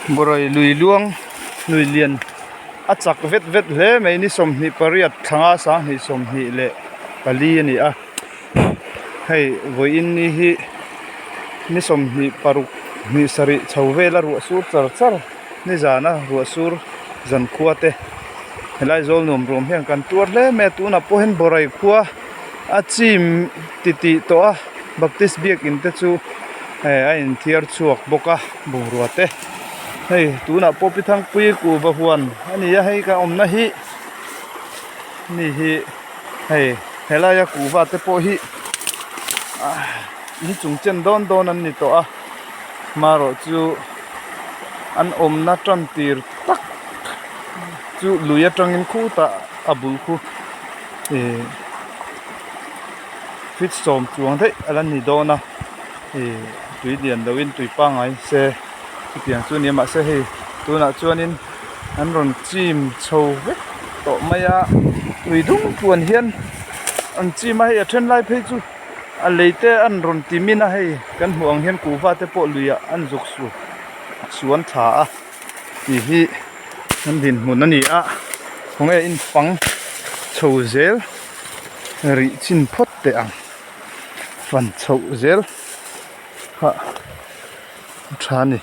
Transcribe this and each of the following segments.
Bawrei lui luang lui lian a chak vet vet hle mai ni 28 thla nga sanghnih 24 a ni a hei vawiin ni hi ni 26 hnih sarih chho vel a ruah sur char char nizan a ruah sur zankhua te helai zawl nuam ruam hian kan tuar hle mai a tunah pawh hian bawrei khua a chim titih tawh a baptist biakin te chu eh a inthiar chhuak bawk a bungrua te hei tunah pawh pi thangpui kuhva huan a ni a hei ka awmna hi mi hi hei helaia kuhva te pawh hi ah inchung chen dawn dawn an ni tawh a marawh chu an awmna tan tir tak chu lui atangin khutah a bul khu ihh feet sawm chuang daih a la ni dawn a ihh tui lian lo in tui pangngai se chutiang chu a ni a mahse hei tunah chuanin an rawn chim chho vek tawh mai a tui dung tluan hian an chim a hei a then lai phei chu a lei te an rawn ti min a hei kan hmuh ang hian kuhva te pawh luiah an zuk su suan thla a tih hi an dinhmun a ni a khawnge in pang chho zel rih chin phawt teh ang fan chhoh zel kha a tha a ni.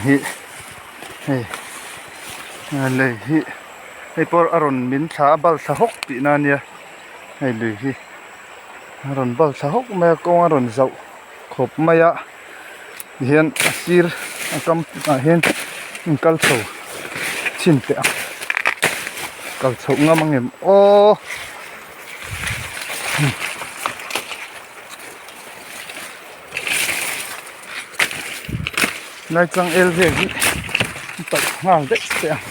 Hi hei lei hi hei pawh a rawn min thla a bal thla hawk tihna a nia hei lui hi a rawn bal thla hawk mai a kawng a rawn zauh khawp mai a tihian a sir a kam ah hian in kal chho chhin teh ang kal chhoh ngam ang em aw. Lai chang el vel hi a paih nghal daih teh ang.